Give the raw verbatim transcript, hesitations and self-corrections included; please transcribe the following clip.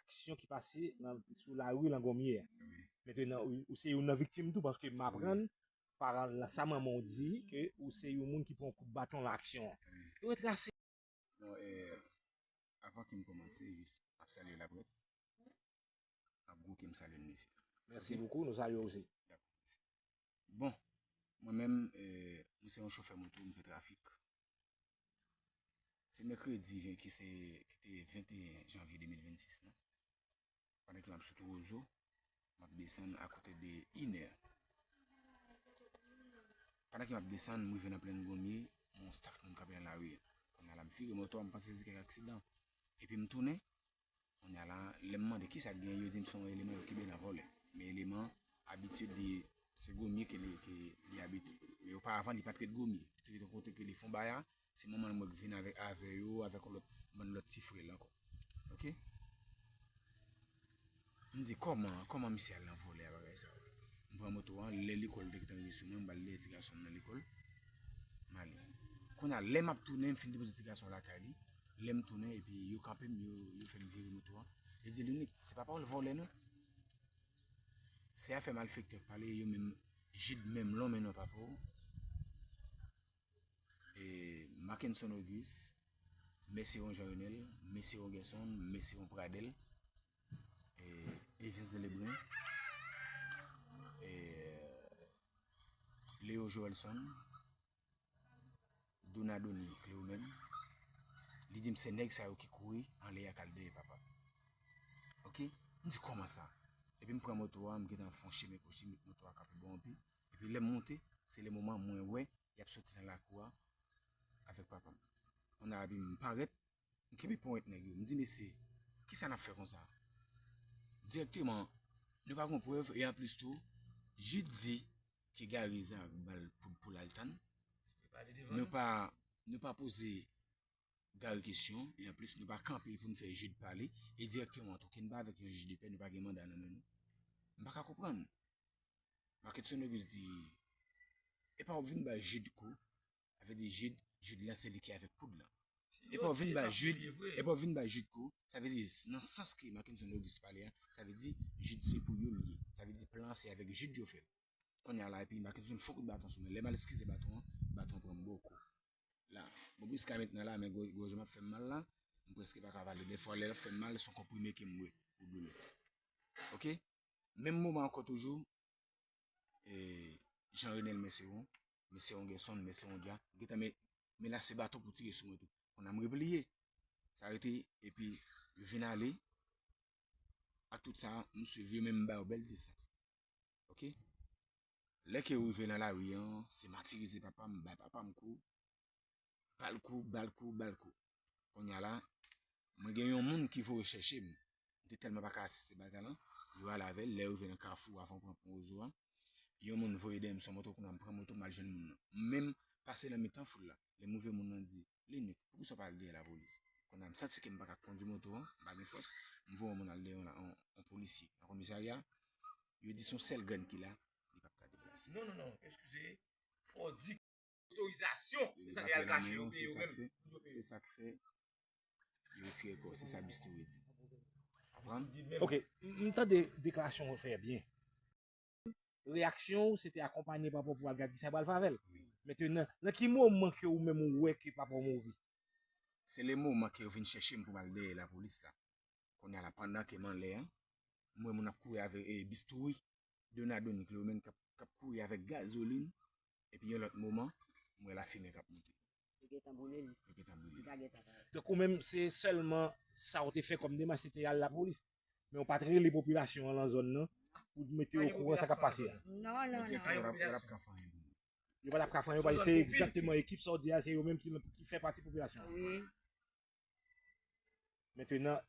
aksyon ki pase nan, sou lari Langomye a. Wi. Mentenan, ou, ou se youn nan viktim tou, paske m aprann, pa sa manman w di, ke ou se yon moun ki pran kout baton nan aksyon an. Wi. Retrase. Bon, eh, avan ke m kòmanse, jis ap salye laprès. Ap gwo ke m salye l, mesye. Mèsi bokou, nou salye w osi. Dakò, mèsi. Bon, mwen menm, eh, mwen se yon chofè moto, m fè trafik. Se mèkredi ven, ki se, ki te venteyen janvye de mil vennsis lan. Pandan ke m ap sot Wozo, m ap desann akote de inè. Pandan ke m ap desann, m rive nan Plèn Gomye, yon staff moun kanpe nan lari a. Kounye a la, m vire moto a, m panse se kèk aksidan. Epi m tounen, kounye a la, lè m mande kisa k genyen, yo di m se yon eleman yo kenbe nan vòlè. Men eleman, abitid li, se Gomye ke li, ke li abite. Men oparavan, li pa t ret Gomye. Li te ret yon kote ke li fè yon bagay, se manman l mwen k vin avèk, avè yo, avèk yon lòt, bann lòt ti frè l ankò. Oke? M di, kòman, kòman misye al nan vòlè a bagay sa yo? M pran moto a, lè lekòl te gentan rive sou mwen, m ba l lè ti gason m nan lekòl. M ale. Kounye a, lè m ap tounen, m fin depoze ti gason lakay li. Lè m tounen, epi yo kanpe m, yo, yo fè m vire moto a. Yo di, Linik, se papa w l vòlè non. Se afè malfektè k pale, yo menm, Jid menm lonmen non papa w. E, Mackenson Auguste, Mesye Jean Renel, Mesye Gerson, Mesye Pradel, e, Evens Lebrun, e, Leo Joelson, Donadoni Cléomène, li di m se nèg sa yo ki kouri anlè a k al dèyè papa m. Oke? M di kòman sa? Epi m pran moto a, m gentan fè yon chemen kochi, m met moto a kanpe bò yon pi. Epi lè m monte, se le moman mwen wè y ap soti nan lakou a avèk papa m. Kounye a epi m parèt, m kenbe ponyèt nèg yo. M di, mesye, kisa n ap fè konsa? Dirèkteman, nou pa gen prèv, e anplis tou, Jid di ke Gary Isaac ba l poud pou l al tann. Nou pa, nou pa poze Gary kesyon, e anplis, nou pa kanpe pou n fè Jid pale, e dirèkteman tou, ke n pa avèk yon jij de pè, nou pa gen manda nan men nou. M pa ka konprann. Mackenson Auguste di, epa w vin bay Jid kou, sa vle di Jid, Jid lan se li ki avèk poud lan. Epa w vin bay Jid, epa w vin bay Jid kou, sa vle di nan sans ke Mackenson Auguste pale a, sa vle di Jid se pou yo l ye. Sa vle di plan an se avèk Jid yo fè l. Kounye a la, epi Mackenson fè kout baton sou mwen. Lè m al eskize baton an, baton an pran m bò kou. La, bon, jiska mentnan la, men gò-, gòj mwen ap fè m mal la, m prèske pa ka pale. Dèfwa, lè l ap fè m mal, se yon konprime ke m bwè pou doulè. Oke? Menm moman ankò toujou, e, Jean Renel Mesewon, Mesewon Gerson, Mesewon Dja, gentan me-, menase baton pou tire sou mwen tou. Kounye a m repliye. Sa rete, epi yo vin ale. Ak tout sa, m swiv yo, men m ba yo bèl distans. Oke? Lè ke yo rive nan lari an, se matirize papa m, bay papa m kou, ba l kou, ba l kou, ba l kou. Kounye a la, mwen gen yon moun ki voye chèche m. M te tèlman pa ka asiste bagay lan, yo ale avè l, lè yo rive nan kafou, avan pran pon Wozo a, yon moun voye dèyè m sou moto, kounye a m pran moto, m al jwenn moun nan. M menm pase nan mitan foul la. Lè m rive, moun nan di, Linik, poukisa w pa al dèyè lapolis? Kounye a m santi ke m pa ka kondui moto an, m pa gen fòs, m voye yon moun al dèyè yon, yon, yon polisye nan komisarya. Yo di se yon sèl grenn ki la, li p ap ka deplase. Non, non, non, eskize, fò w di otorizasyon, se sa k al kache yo peye yo menm. Se sa k fè yo retire kò, se sa Bistouri di. Konprann? Ok, m, m tande deklarasyon w fè byen. Reyaksyon w se te akonpanye papa w pou al gad kisa pral fè avè l. Wi. Mentnan, nan ki moman ke ou menm ou wè ke papa w mouri? Se le moman ke yo vin chèche m pou m al dèyè lapolis la. Kounye a la, pandan ke m anlè a, m wè moun ap kouri avè, e, Bistouri, Donadoni Cléomène k ap, k ap kouri avèk gazolin, epi yon lòt moman, m wè lafimen k ap monte. Yo gentan boule li. Yo gentan boule li. Li pa gentan pare. Donk, ou menm, se sèlman sa w te fè kòm demach, se te al lapolis. Men w pa t rele popilasyon an nan zòn nan pou mete yo okouran sa k ap pase a. Non, non, non. Yo pa t ap ka fè anyen pou nou. Yo pa t ap ka fè anyen, yo pa, se egzakteman ekip sa w di a, se yo menm ki, ki fè pati popilasyon an. Wi. Mentnan,